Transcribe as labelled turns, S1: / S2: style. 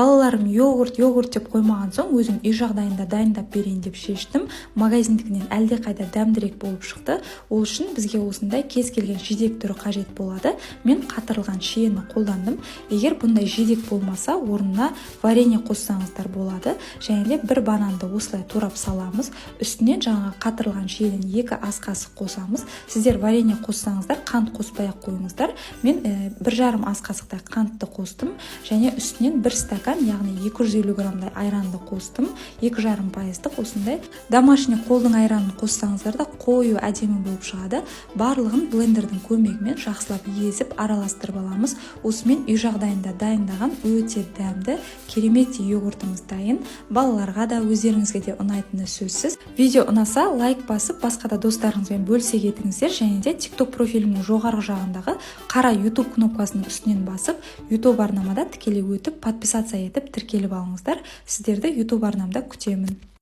S1: Балаларым «йогурт, йогурт» деп қоймаған соң, өзім үй жағдайында дайындап берейін деп шештім. Магазиндікінен әлдеқайда дәмдірек болып шықты. Ол үшін бізге осындай кез келген жидек түрі қажет болады. Мен қатырылған шиені қолдандым. Егер бұндай жидек болмаса, орнына варенье қоссаңыздар болады. Және де бір бананды осылай турап саламыз. Үстінен жаңағы қатырылған шиеден 2 ас қасық қосамыз. Сіздер варенье қоссаңыздар, қант қоспай ақ қойыңыздар. Мен 1,5 ас қасықтай қантты қостым және үстінен 1 стакан, яғни 250 граммдай айранды қостым. 2,5 пайыздық осындай домашний қолдың айранын қоссаңыздар да, қою, әдемі болып шығады. Барлығын блендердің көмегімен жақсылап езіп, араластырып аламыз. Осымен үй жағдайында дайындаған өте дәмді, керемет йогуртымыз дайын. Балаларға да, өздеріңізге де ұнайтыны сөзсіз. Видео ұнаса, лайк басып, басқа да достарыңызбен бөлісе кетіңіздер. Және де TikTok профилімнің жоғарғы жағындағы қара YouTube кнопкасының үстінен басып, YouTube арнама да тікелей өтіп, подписаться етіп, тіркеліп алыңыздар. Сіздерді YouTube арнамда күтемін.